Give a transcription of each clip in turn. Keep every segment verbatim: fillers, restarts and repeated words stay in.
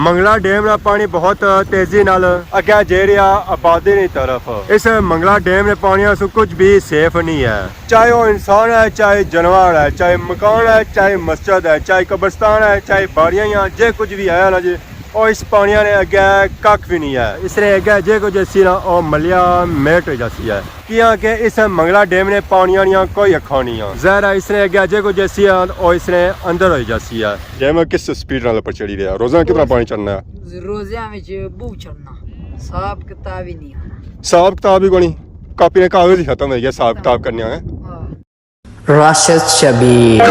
منگلا ڈیم نا پانی بہت تیزی نال اگے جائی رہیا آبادی نی طرف۔ اس منگلا ڈیم نے پانیاں سوں کچھ بھی سیف نہیں ہے، چاہے وہ انسان ہے، چاہے جانور ہے، چاہے مکان ہے، چاہے مسجد ہے، چاہے قبرستان ہے، چاہے باڑیاں ہی ہیں، جے کچھ بھی ہے نا جی، او اس پانیاں نے اگے ککھ بھی نہیں ہے۔ اس نے اگے جے کچھ اسی نا او ملیا میٹ ہو جاسی ہے، کیاں کہ اس منگلا ڈیم نے پانیاں نیاں کوئی اکھاں نہیں ہیں۔ ظاہر ہے اس نے اگے جے کچھ اسی ہے او اس نے اندر ہو جاسی ہے۔ ڈیم کس سپیڈ نال اوپر چڑھی رہیا؟ روزانہ کتنا پانی چڑھنا ہے؟ روزیاں وچ بہت چڑھنا، حساب کتاب ہی نہیں آنا۔ حساب کتاب ہی کونی، کاپی نے کاغذ ہی ختم ہو گیا حساب کتاب کرنے آئے۔ ہاں۔ راشد شبیر۔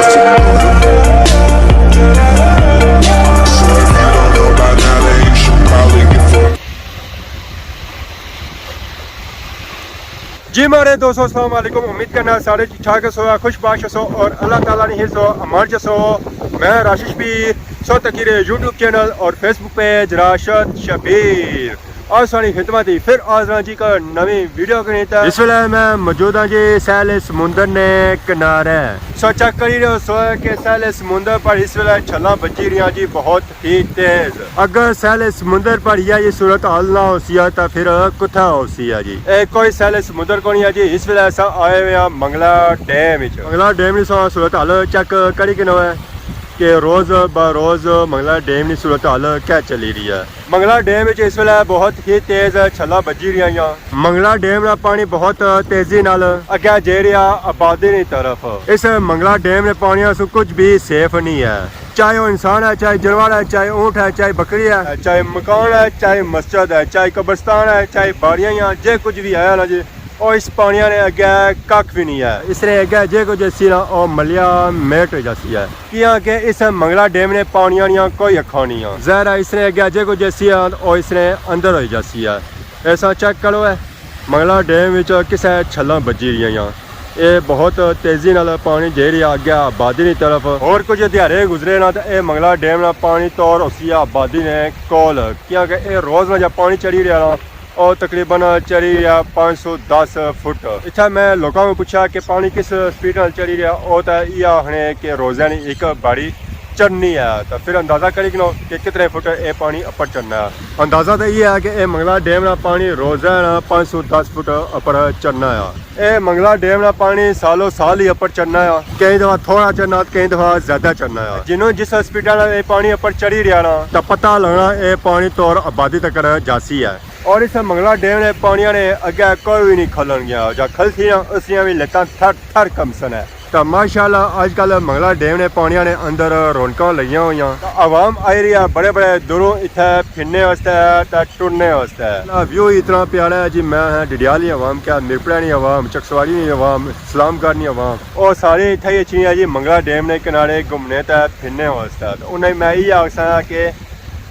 جی مارے دوستو، السلام علیکم۔ امید کرنا سارے ٹھیک ٹھاک ہسو، خوش باش ہسو اور اللہ تعالیٰ نے حفظ و امان چ ہسو۔ میں راشد شبیر، سو تکی رہے یوٹیوب چینل اور فیس بک پیج راشد شبیر۔ آج ساری خدمت ہی پھر حاضر ہاں جی ایک نویں ویڈیو کے نیتا۔ اس ویلے میں موجود ہاں جی ساحل سمندر نے کنارے۔ سو چیک کری رہے ہو سو کہ ساحل سمندر پر اس ویلے چھلاں بجی رہی ہیں جی بہت ہی تیز۔ اگر ساحل سمندر پر یہ، یہ صورت حال نہ ہوسی ہے تو پھر کتھا ہوسی ہے جی؟ اے کوئی ساحل سمندر کو نہیں ہے جی، اس ویلے اساں آئے ہوئے ہیں منگلا ڈیم وچ۔ منگلا ڈیم نی سو صورت حال چیک کری کنو ہے کہ روز بہ روز منگلا ڈیم نی صورت حال کیا چلی رہی ہے۔ منگلا ڈیم وچ اس ویلے بہت ہی تیز چھلاں بجی رہی ہیں۔ منگلا ڈیم نا پانی بہت تیزی نال اگے جائی رہیا آبادی نی طرف۔ اس منگلا ڈیم نے پانیاں سوں کچھ بھی سیف نہیں ہے، چاہے وہ انسان ہے، چاہے جانور ہے، چاہے اونٹ ہے، چاہے بکری ہے، چاہے مکان ہے، چاہے مسجد ہے، چاہے قبرستان ہے، چاہے باڑیاں ہی ہیں، جے کچھ بھی ہے نا جی، او اس پانیاں نے اگے ککھ بھی نہیں ہے۔ اس نے اگے جے کچھ اسی نا او ملیا میٹ ہو جاسی ہے، کیاں کہ اس منگلا ڈیم نے پانیاں نیاں کوئی اکھاں نہیں ہیں۔ ظاہر ہے اس نے اگے جے کچھ اسی ہے او اس نے اندر ہو جاسی ہے۔ ایسا چیک کرو ہے، منگلا ڈیم وچ کسے چھلاں بجی رہی ہیں۔ اے بہت تیزی نال پانی جائی رہیا اگے آبادی نی طرف۔ اور کچھ دیہاڑے گزرے نا تے اے منگلا ڈیم نا پانی تور ہوسی آبادی نے کول، کیاں کہ اے روز نا جا پانی چڑھی رہیا نا، او تقریباً چڑھی رہیا پانچ سو دس فٹ۔ اتھا میں لوکاں کو پوچھا کہ پانی کس سپیڈ نال چڑھی رہیا، او تے یہ آخنے کہ روزے نی ایک باڑی چڑھنی ہے، تو پھر اندازہ کری کنو کہ کتنے فٹ اے پانی اپر چڑھنا ہے۔ اندازہ تو یہ ہے کہ اے منگلا ڈیم نا پانی روزانہ پانچ سو دس فٹ اپر چڑھنا ہے۔ اے منگلا ڈیم نا پانی سالو سال ہی اپر چڑھنا ہے، کئی دفعہ تھوڑا چڑھنا، کئی دفعہ زیادہ چڑھنا ہے۔ جنوں جس سپیڈ نال اے پانی اپر چڑھی رہیا نا، تو پتہ لگنا اے پانی تور آبادی تک جاسی ہے۔ اور اس منگلا ڈیم نے پانیاں نے اگے کوئی بھی نہیں کھلن گیا، جا کھلسی نا اس دیاں بھی لتاں تھر تھر کمسن ہے۔ تو ماشاءاللہ اج کل منگلا ڈیم نے پانیاں نے اندر رونقاں لگیاں ہوئیاں۔ تو عوام آئی رہی ہے، بڑے بڑے دوروں اتھے پھرنے واسطے تے ٹرنے واسطے۔ ویو اتنا پیارا ہے جی، میں ہاں ڈڈیال نی عوام، کیا میرپورہ نی عوام، چکسواری نی عوام، اسلام گڑھ نی عوام، او سارے اتھے ہی اچھی ہے جی منگلا ڈیم نے کنارے گھومنے تے پھرنے واسطے۔ تو انہیں میں یہ آکھساں کہ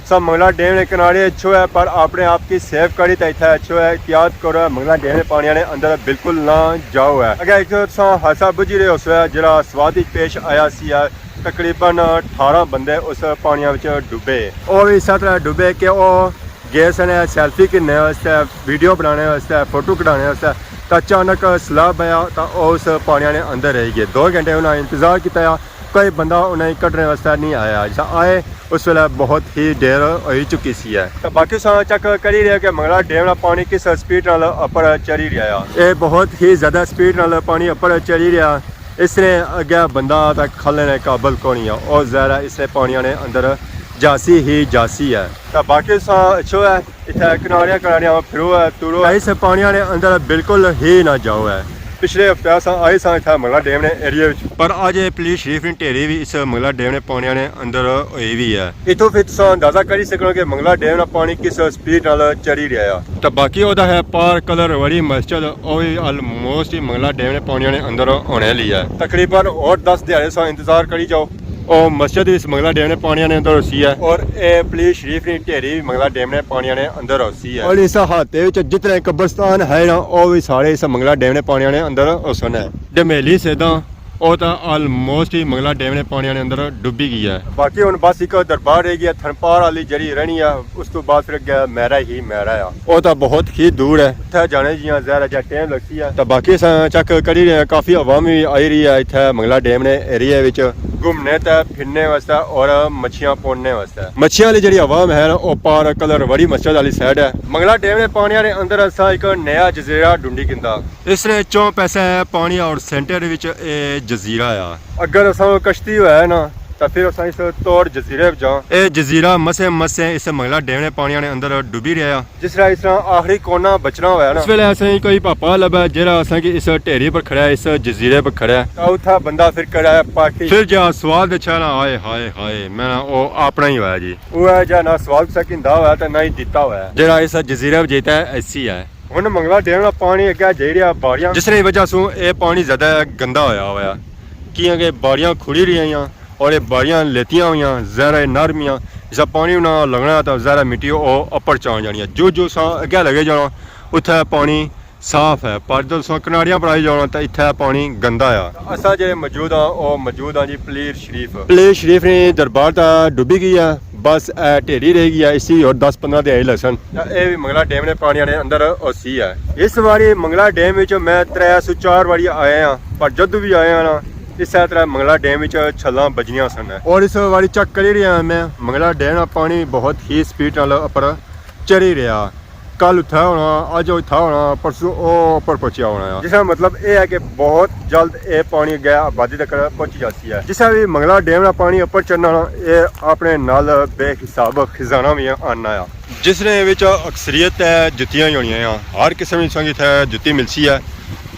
سب منگلا ڈیم نے کنارے اچھو ہے، پر اپنے آپ کی سیف کری تے اتھے اچھو ہے، احتیاط کرو ہے، منگلا ڈیم نے پانیاں نے اندر بالکل نہ جاؤ ہے۔ اگر ایک تساں حادثہ بجھی رہے ہو سو ہے، جڑا سوات وچ پیش آیا سی ہے، تقریباً اٹھارہ بندے اس پانیاں وچ ڈوبے۔ او وی اس طرح ڈوبے کہ او گئے سن سیلفی گھننے واسطے، ویڈیو بنانے واسطے، فوٹو کڈھانے واسطے، تاں اچانک سیلاب آیا تاں او اس پانیاں نے اندر رہ گئے۔ دو گھنٹے انہاں انتظار کیتا، کوئی بندہ انہیں کڈھنے واسطے نہیں آیا۔ جسا آئے اس ویلے بہت ہی دیر ہوئی چکی سی ہے۔ تے باقی تساں چیک کری رہے کہ منگلا ڈیم نا پانی کس سپیڈ نال اپر چڑھی رہیا ہے۔ اے بہت ہی زیادہ سپیڈ نال پانی اپر چڑھی رہیا۔ اس نے اگے بندہ تک کھلنے نے قابل کونی ہے، او ظاہر ہے اس نے پانیاں نے اندر جاسی ہی جاسی ہے۔ تے باقی تساں اچھو ہے، اتھے کناریاں کناریاں پھرو ہے، ترو ہے۔ اس پانیاں نے اندر بالکل ہی نہ جاؤ ہے۔ پچھلے ہفتے اساں آئے ساں اتھے منگلا ڈیم نے ایریے وچ، پر اج اے پلیز شریف نی ڈھیری وی اس منگلا ڈیم نے پانیاں نے اندر ہوئی وی ہے۔ اتھوں پھر تساں اندازہ کری سکنے ہو کہ منگلا ڈیم نا پانی کس سپیڈ نال چڑھی رہیا ہے۔ تے باقی اودا ہے پار کلر والی مسجد، او وی آلموسٹ ہی منگلا ڈیم نے پانیاں نے اندر ہونے آلی ہے۔ تقریباً اور دس دیہاڑے تساں انتظار کری جاؤ، او مسجد اس منگلا ڈیم نے پانیاں نے اندر ہوسی ہے، اور اے پلیز شریف نی ڈھیری وی منگلا ڈیم نے پانیاں نے اندر ہوسی ہے۔ اور اس احاطے وچ جتنے قبرستان ہے نا، او وی سارے اس منگلا ڈیم نے پانیاں نے اندر ہوسن ہے۔ ڈمیلی سیداں او تاں آلموسٹ ہی منگلا ڈیم نے پانیاں نے اندر ڈبی گئی ہے۔ باقی ہن بس ایک دربار رہ گیا، تھنپار والی جڑی رہنی ہے، اس تو بعد پھر اگے میرا ہی میرا ہے۔ او تاں بہت ہی دور ہے، اتھے جانے جیاں ظاہر ہے جیاں ٹائم لگسی ہے۔ تاں باقی اساں چیک کری رہے ہیں، کافی عوام وی آئی رہی ہے اتھے منگلا ڈیم نے ایریے وچ۔ گھومنے تے پھرنے واسطے اور مچھیاں پوڑنے واسطے۔ مچھیاں والی جڑی عوام ہے نا، او پار کلر وڑی مسجد والی سائیڈ ہے۔ منگلا ڈیم نے پانیاں نے اندر اساں ایک نیا جزیرہ ڈھونڈی کندا۔ اس نے چوں پیسے ہے پانی اور سینٹر وچ اے جزیرہ آ۔ اگر اساں کشتی ہوئے نا، تاں پھر اساں اس توڑ جزیرے وچ جاں۔ اے جزیرہ مسے مسے اس منگلا ڈیم نے پانیاں نے اندر ڈوبی رہیا۔ جس طرح اس طرح آخری کونا بچنا ہویا نا، اس ویلے اساں کی کوئی پاپا لبھا جیڑا اساں کی اس ڈھیری پر کھڑا ہے، اس جزیرے پر کھڑا ہے۔ تاں اتھا بندہ پھر کھڑا ہے پارٹی۔ پھر جا سواد اچھا نا، ہائے ہائے ہائے، میں نا او اپنا ہی ہویا جی۔ او ہے جا نہ سواد کسا کیندا ہویا تے نہ ہی دیتا ہویا۔ جیڑا اس جزیرے پر جیتا ہے، ایسی ہے۔ ہن منگلا ڈیم نا پانی اگے جائی رہیا باڑیاں۔ جس نی وجہ سوں اے پانی زیادہ گندا ہویا ہویا۔ کیاں کہ باڑیاں کھڑی رہیاں اور اے باڑیاں لیتیاں ہویاں، زہرا نرمیاں، جسا پانی انہاں لگنا تاں زہرا مٹی او اپر چان جانی ہے۔ جو جو ساں اگے لگے جانا، اتھے پانی صاف ہے، پر جدوں ساں کناریاں پر آئی جانا تاں اتھے پانی گندا ہے۔ اساں جڑے موجود ہاں، او موجود ہاں جی پلیر شریف۔ پلیر شریف نے دربار تاں ڈوبی گئی ہے، بس اے ڈھیری رہ گئی ہے، اسی اور دس پندرہ دیہاڑی لگسن۔ تاں اے وی منگلا ڈیم نے پانیاں نے اندر ہوسی ہے۔ اس واری منگلا ڈیم وچ میں ترے سو چار واری آیا ہاں، پر جدوں وی آیا ہاں نا، اسے طرح منگلا ڈیم وچ چھلاں بجنیاں سن۔ اور اس واری چیک کری رہیا ہاں میں، منگلا ڈیم نا پانی بہت ہی سپیڈ نال اپر چڑھی رہیا۔ کل اتھا ہونا، اج اتھا ہونا، پرسوں او اپر پہنچیا ہونا ہے۔ جس کا مطلب اے ہے کہ بہت جلد اے پانی اگے آبادی تک پہنچی جاسی ہے۔ جس کا بھی منگلا ڈیم نا پانی اپر چڑھنا نا، اے اپنے نال بے حساب خزانہ بھی آننا ہے۔ جس نے وچ اکثریت ہے جتیاں ہی ہونیاں ہیں، ہر قسم کی سنگی تھے جتی ملسی ہے،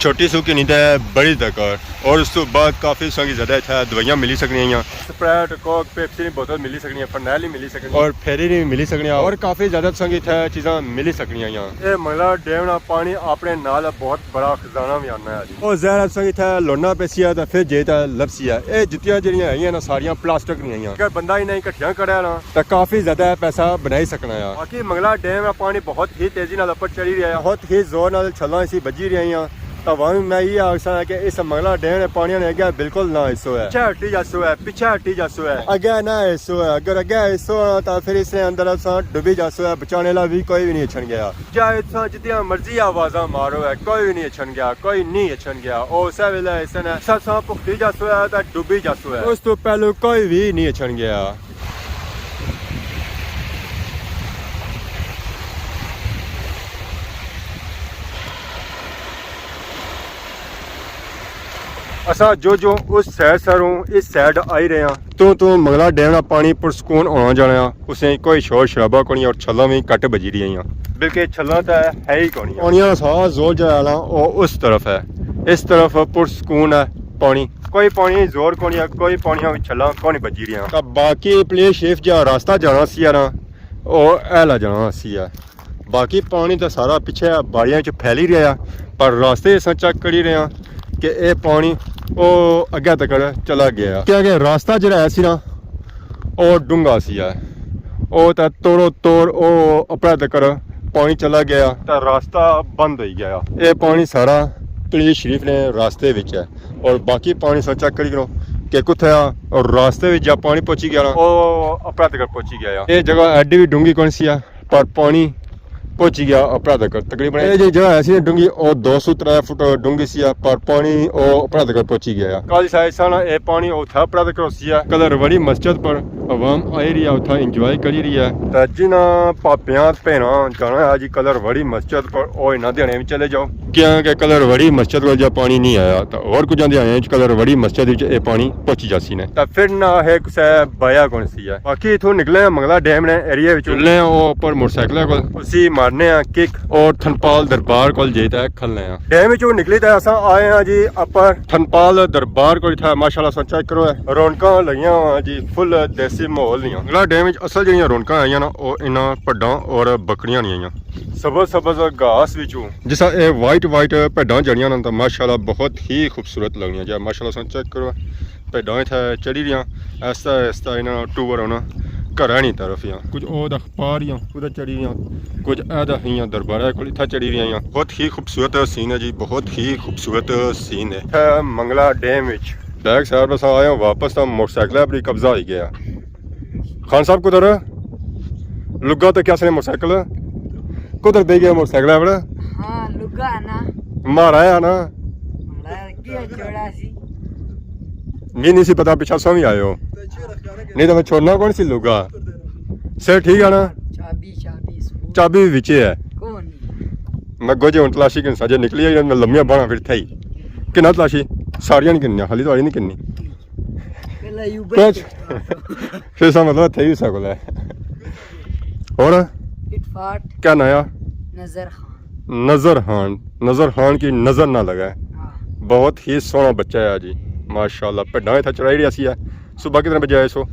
چھوٹی سو کی نہیں تے بڑی تک۔ اور اس تو بعد کافی سنگی زیادہ اتھے دوائیاں ملی سکنی ہیں۔ سپرائٹ، کوک، پیپسی نی بوتل ملی سکنی ہے، فرنیل نی ملی سکنی ہے۔ اور پھیری نی ملی سکنی ہے۔ اور کافی زیادہ تساں کی اتھے چیزاں ملی سکنیاں ہیں۔ اے منگلا ڈیم نا پانی اپنے نال بہت بڑا خزانہ بھی آنا ہے جی۔ او ظاہر ہے تساں کی اتھے لوڑنا پیسی ہے تے پھر جے تے لبسی ہے۔ اے جتیاں جڑیاں ہیں نا ساریاں پلاسٹک نی ہیں۔ اگر بندہ انہاں کی کٹھیاں کرے نا تے کافی زیادہ پیسہ بنائی سکنا ہے۔ باقی منگلا ڈیم نا پانی بہت ہی تیزی نال اپر چڑھی رہیا ہے، بہت ہی زور نال چھلاں اسی بجی رہیاں ہیں۔ تاں ہن میں یہ آکھساں کہ اس منگلا ڈیم نے پانیاں نے اگے بالکل نہ حصو ہے۔ پچھے ہٹی جاسو ہے، پچھے ہٹی جاسو ہے۔ اگے نہ حصو ہے، اگر اگے حصو ہے تاں پھر اس نے اندر اساں ڈوبی جاسو ہے، بچانے والا بھی کوئی بھی نہیں اچھن گیا۔ چاہے تساں جتنیاں مرضی آوازاں مارو ہے، کوئی بھی نہیں اچھن گیا، کوئی نہیں اچھن گیا۔ او اسے ویلے اس نے سب ساں پختی جاسو ہے تاں ڈوبی جاسو ہے۔ اس تو پہلو کوئی بھی نہیں اچھن گیا۔ اساں جو جو اس سائیڈ سروں اس سائیڈ آئی رہے ہاں، تو تو منگلا ڈیم نا پانی پرسکون ہونا جانا ہے۔ اس نے کوئی شور شرابہ کونی اور چھلاں بھی گھٹ بجی رہی ہیں، بلکہ چھلاں تے ہے ہی کونی۔ پانیاں نا سارا زور جڑا ہے نا، او اس طرف ہے، اس طرف پرسکون ہے پانی، کوئی پانی زور کونی ہے، کوئی پانی وچ چھلاں کونی بجی رہی ہیں۔ تاں باقی پلیر شریف جا راستہ جانا سی ہے نا، او اہلا جانا سی ہے۔ باقی پانی تے سارا پچھے باڑیاں چ پھیلی رہیا، پر راستے اساں چیک کری رہے ہاں کہ اے پانی او اگے تک چلا گیا، کیونکہ راستہ جڑا ہے سی نا، او ڈونگا سی ہے، او تے توڑو توڑ او اپنے تک پانی چلا گیا تے راستہ بند ہوئی گیا۔ اے پانی سارا پلیر شریف نے راستے وچ ہے، اور باقی پانی اساں چیک کری کرو کہ کتھے آ، اور راستے وچ جا پانی پہنچی گیا نا، او اپنے تک پہنچی گیا۔ اے جگہ ایڈی بھی ڈونگی کون سی ہے، پر پانی پہنچی گیا اپنا تک۔ تقریباً اے جی جگہ ایسی ڈونگی، او دو سو ترے فٹ ڈونگی سی، پر پانی او اپنا تک پہنچی گیا۔ کل شاید سانا اے پانی اتھا اپنا تک سی۔ کلر وڑی مسجد پر عوام آئی رہی ہے، اتھا انجوائے کری رہی ہے۔ تے جنہاں پاپیاں بھیناں جانا ہے جی کلر وڑی مسجد پر، او انہاں دیہاڑیاں وچ چلے جاؤ، کیونکہ کلر وڑی مسجد کول جا پانی نہیں آیا، تے اور کچھ دیہاڑیاں وچ کلر وڑی مسجد وچ اے پانی پہنچی جاسی نے۔ تے پھر نہ ہے کسے بایا کون سی ہے۔ باقی اتھوں نکلے ہیں منگلا ڈیم نے ایریے وچوں۔ چلنے ہیں او اپر موٹر سائیکل کول۔ اسی مارنے ہیں کک۔ اور تھنپال دربار کول جائی تے کھلنے ہیں۔ ڈیم وچوں نکلی تے اساں آئے ہیں جی اپر۔ تھنپال دربار کول اتھا ماشاءاللہ سن چیک کرو ہے۔ رونکاں لگیاں ہویاں جی، فل دیسی ماحول نیاں۔ منگلا ڈیم وچ اصل جڑیاں رونکاں آئیاں نا، او انہاں پڈاں اور بکریاں نیاں آئیاں۔ سبز سبز گھاس وچوں۔ جسا اے وائٹ وائٹ پڈاں جڑیاں نا، تاں ماشاءاللہ بہت ہی خوبصورت لگنیاں۔ جا ماشاءاللہ سن چیک کرو ہے۔ بھیڈاں اتھے چڑھی رہیاں، آہستہ آہستہ انہاں ٹور ہونا گھراں نی طرف ہیاں۔ کچھ او دا پار ہیاں، ادھر چڑھی رہیاں، کچھ اے دا ہیاں دربارہ کول اتھا چڑھی رہیاں ہیاں۔ بہت ہی خوبصورت سین ہے جی، بہت ہی خوبصورت سین ہے۔ اتھے منگلا ڈیم وچ بیک سائیڈ بس آیا واپس تاں موٹر سائیکل پر ہی قبضہ ہوئی گیا۔ خان صاحب کدھر؟ لگا تو کیا سنے موٹر سائیکل؟ کدھر دے گیا موٹر سائیکل پر؟ ہاں، لگا ہے نا۔ مارا ہے نا؟ مارا ہے، کیا جوڑا سی؟ می نہیں سی پتا، پچھا سو بھی آئے ہو۔ نہیں تو میں چھوڑنا کون سی لوگا۔ سر ٹھیک ہے نا؟ چابی، چابی سکول۔ چابی بھی وچے ہے۔ کون؟ میں گوجے ہوں تلاشی کن ساجے نکلی ہے، میں لمیاں باہاں پھر تھئی۔ کنا تلاشی؟ ساریاں نہیں کنیاں، خالی تھوڑی نہیں کنی۔ پہلے یو بس کچھ۔ پھر سا مطلب تھئی سا کول ہے۔ اور؟ فٹ فاٹ۔ کیا نایا؟ نظر خان۔ نظر خان، نظر خان کی نظر نہ لگا۔ ہاں۔ بہت ہی سوہنا بچہ ہے جی، ماشاءاللہ۔ بھیڈاں اتھا چرائی رہیا سی ہے۔ صبح کتنے بجے آئے سو؟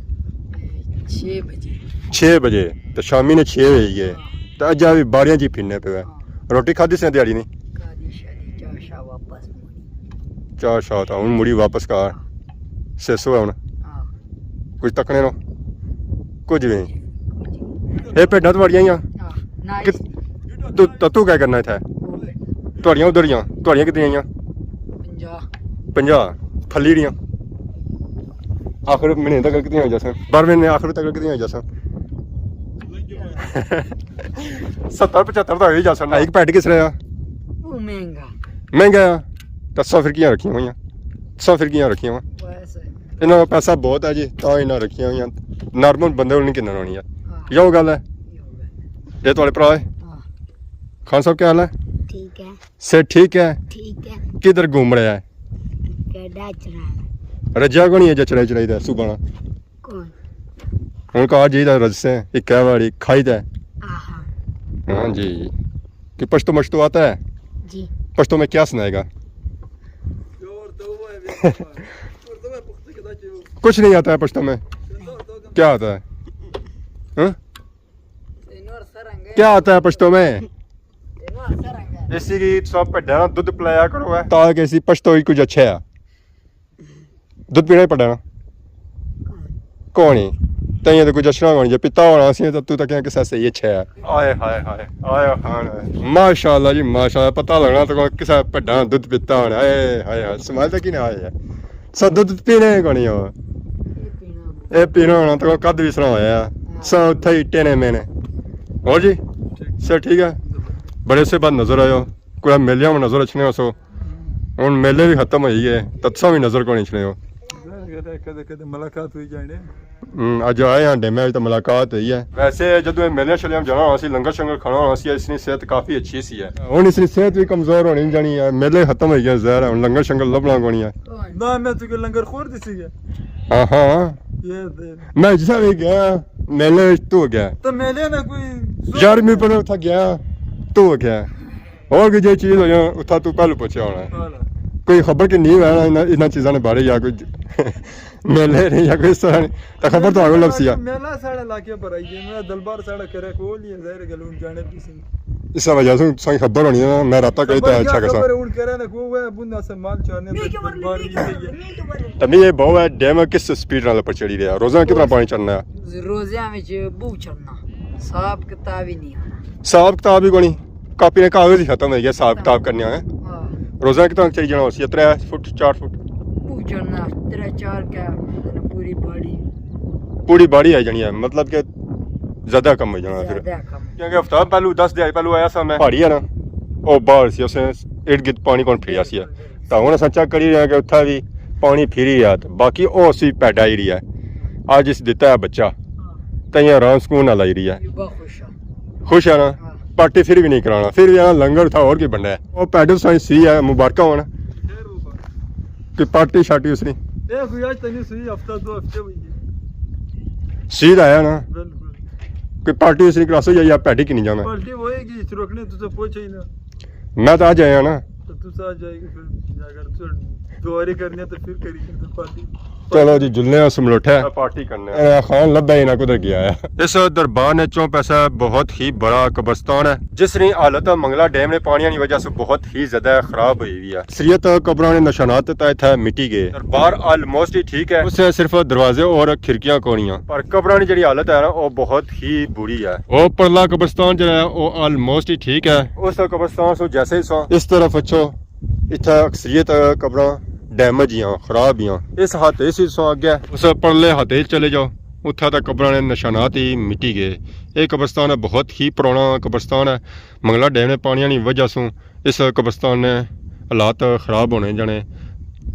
چھ بجے۔ چھ بجے، تو شامی نے چھ ہوئی گئے۔ ہاں۔ تو اجا بھی باریاں جی پھرنے پہ ہے۔ ہاں۔ روٹی کھادی سے دیہاڑی نہیں؟ کھادی شادی، چاہ شاہ واپس مڑی۔ چاہ شاہ تھا، ہن مڑی واپس گھر۔ ہاں۔ سیسو ہے ہن۔ ہاں۔ کچھ تکنے نو؟ کچھ بھی نہیں۔ اے بھیڈاں تہاڑیاں ہی آ؟ ہاں، نہ کہ اس تو، تو، تو کیا کرنا اتھے؟ تہاڑیاں ادھر ہی آ، تہاڑیاں کتنی آئیاں؟ پنجاہ۔ پنجاہ؟ پھلی رہیاں؟ آخر مہینے تک کتنی ہو جاسن؟ بارہ مہینے آخر تک کتنی ہو جاسن؟ ستر پچھتر تک ہو ہی جاسن۔ ایک پیٹ کس رہا؟ وہ مہنگا۔ مہنگا آ؟ تو سو فرقیاں رکھیاں ہوئیاں۔ سو فرقیاں رکھیاں ہوئیاں۔ ویسے۔ انہاں کو پیسہ بہت ہے جی، تاں انہاں رکھیاں ہوئیاں۔ نارمل بندے کو نہیں کننا ہونی ہے۔ ہاں۔ یہ وہ گل ہے۔ یہ وہ گل ہے۔ یہ تہاڑے بھرا ہے؟ ہاں۔ خان صاحب کیا حال ہے؟ ٹھیک ہے۔ صحت ٹھیک ہے؟ ٹھیک ہے۔ کدھر گھوم رہا ہے؟ پیڈا چرا۔ رجا کو نہیں ہے جا چرائی چرائی دا صبح نا؟ کون؟ ہن کہا جی دا رجسے، ایک کہہ والی کھائی تے۔ آہا۔ ہاں جی۔ کہ پشتو مشتو آتا ہے؟ جی۔ پشتو میں کیا سنائے گا؟ کچھ نہیں آتا ہے پشتو میں۔ کیا آتا ہے؟ ہاں؟ کیا آتا ہے پشتو میں؟ اسی کی سب بھیڈاں نا دودھ پلایا کرو ہے، تاکہ اسی پشتو ہی کچھ اچھا ہے۔ دودھ پینا ہی پڑا نا۔ کون ہی؟ تائیں تے کچھ اچھنا کون، جے پیتا ہونا سی تو تو تکیا کسا صحیح اچھا ہے۔ آئے ہائے ہائے، آئے ہائے۔ ماشاءاللہ جی ماشاءاللہ، پتہ لگنا تو کسا بھیڈاں نا دودھ پیتا ہونا۔ آئے ہائے ہائے، سمال تک ہی نہ آئے ہے۔ سا دودھ پینے ہی کونی ہو۔ اے پینا ہونا تو کد بھی سنا ہویا۔ سا اتھے ہی ٹینے مینے۔ اور جی؟ سر ٹھیک ہے؟ بڑے سے بعد نظر آیو۔ کوئی میلیاں میں نظر اچھنے ہو سو۔ ہن میلے بھی ختم ہوئی گئے، تتساں بھی نظر کونی اچھنے ہو۔ کدے، کدے، کدے ملاقات ہوئی جانے۔ ہم، اج آئے ہاں ڈیمے وچ تو ملاقات ہوئی ہے۔ ویسے جدوں اے میلے شلے ہم جانا ہونا سی، لنگر شنگر کھانا ہونا سی، اس نی صحت کافی اچھی سی ہے۔ ہن اس نی صحت بھی کمزور ہونی جانی ہے، میلے ختم ہوئی گئے ظاہر ہے، ہن لنگر شنگر لبنا کونی ہے۔ نہ، میں تو لنگر خور دسی گیا۔ ہاں، ہاں۔ یہ دے۔ میں جسا بھی گیا، میلے وچ تو گیا۔ تو میلے نہ کوئی یار، میں پر اتھا گیا، تو گیا۔ اور کوئی جے چیز ہو جانا، اتھا تو پہلو پہنچیا ہونا ہے۔ ہاں۔ کوئی خبر کہ نہیں ہونا انہاں، انہاں چیزاں نے بارے یا کوئی میلے نے یا کوئی اس طرح نے، تو خبر تو آگے لب سی آ۔ میلہ ساڑے علاقے پر آئی ہے، میرا دلبار ساڑا کرے کول ہی ہے، ظاہر ہے گل ہن جانے بھی سی۔ اس وجہ سے تساں خبر ہونی ہے نا، میں رابطہ کری تے اچھا کسا۔ خبر ہن کرے نا، کوئی وہ بندہ سے مال چارنے تے دلبار بھی صحیح ہے۔ تمی یہ بہو ہے، ڈیم کس سپیڈ نال اوپر چڑھی رہیا، روزانہ کتنا پانی چڑھنا ہے؟ روزیاں وچ بہو چڑھنا، حساب کتاب ہی نہیں آنا۔ حساب کتاب ہی کونی۔ کاپی نے کاغذ ہی ختم ہوئی گیا، حساب کتاب کرنے آئے۔ ہاں۔ روزانہ کتنا چڑھی جانا ہوسی؟ ترے فٹ، چار فٹ؟ پوچھنا، ترے چار کیا، پوری باڑی۔ پوری باڑی آئی جانی ہے، مطلب کہ زیادہ کم ہوئی جانا پھر۔ زیادہ کم۔ کیونکہ ہفتہ پہلو، دس دیہاڑی پہلو آیا سا میں، پہاڑی ہے نا، او باہر سی، اسے ارد گرد پانی کون پھریا سی ہے۔ تاں ہن اساں چیک کری رہے ہیں کہ اتھا وی پانی پھری ہے، باقی او اسی پیڈا ہی رہی ہے۔ اج اس دتا ہے بچہ، تاں یہ آرام سکون نال آئی رہی ہے۔ بہت خوش ہاں۔ خوش ہے نا؟ ہاں۔ پارٹی پھر بھی نہیں کرانا، پھر بھی آنا لنگر تھا، اور کی بننا ہے؟ او پیڈل سائیں سی ہے، مبارکاں ہون۔ کہ پارٹی شارٹی اس نی؟ اے کوئی اج تک نہیں سی، ہفتہ دو ہفتے ہوئی گئے۔ سی آیا نا؟ بالکل۔ کوئی پارٹی اس نی کراسو یا، یا پیڈی کی نہیں جانا؟ پارٹی ہوئے گی، اس رکنے تو پہنچے ہی نا۔ میں تو آ جایا نا۔ تو تساں آ جائے گے پھر، اگر تساں دواری کرنی ہے تو پھر کری پھر پارٹی۔ چلو جی، جلنے آں سملوٹھے۔ پارٹی کرنے آں۔ اے خان لبھا ہی نہ کدھر گیا ہے۔ اس دربار نے چوں پاسے بہت ہی بڑا قبرستان ہے، جس نی حالت منگلا ڈیم نے پانیاں نی وجہ سے بہت ہی زیادہ خراب ہوئی ہوئی ہے۔ اکثریت قبراں نے نشانات تے اتھے مٹی گئے۔ دربار آلموسٹ ہی ٹھیک ہے، اس سے صرف دروازے اور کھڑکیاں کونیاں، پر قبراں نی جڑی حالت ہے نا، وہ بہت ہی بری ہے۔ وہ پرلا قبرستان جڑا ہے، وہ آلموسٹ ہی ٹھیک ہے۔ اس قبرستان سو جیسے ہی سو اس طرف اچھو، اتھا اکثریت قبراں ڈیمیج ہیاں، خراب ہیاں۔ اس ہاتھ اس سو اگے، اس پرلے ہاتھ چلے جاؤ، اتھا تک قبراں نے نشانات ہی مٹی گئے۔ یہ قبرستان ہے، بہت ہی پرانا قبرستان ہے۔ منگلا ڈیم نے پانیاں نی وجہ سوں اس قبرستان نے حالات خراب ہونے جانے۔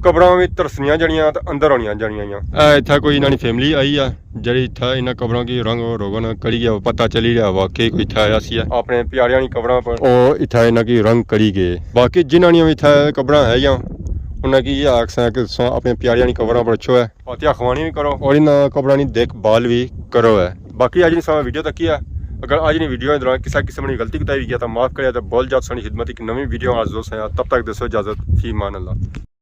قبراں وی ترسنیاں جانیاں تے اندر ہونیاں جانیاں۔ اے اتھا کوئی انہاں نی فیملی آئی آ، جیڑھی اتھا انہاں قبراں کی رنگ روغن کری گیا، پتہ چلی رہیا واقعی کوئی اتھا آیا سی۔ اپنے پیاریاں نی قبراں پر او اتھا انہاں کی رنگ کری گئے۔ باقی جنہاں نی وی اتھا قبراں ہے یا، انہاں کی یہ آکھساں کہ تساں اپنے پیاریاں نی قبراں پر اچھو ہے، فاتحہ خوانی وی کرو اور انہاں قبراں نی دیکھ بھال وی کرو ہے۔ باقی اج نی ساں ویڈیو تک کیا، اگر اج نی ویڈیو دوران کسا قسم نی غلطی کوتاہی ہوئی گیا تاں معاف کریا تے بول جات، ساں نی خدمت ایک نویں ویڈیو آج دوست ہیں، تب تک دیسو اجازت، فی امان اللہ۔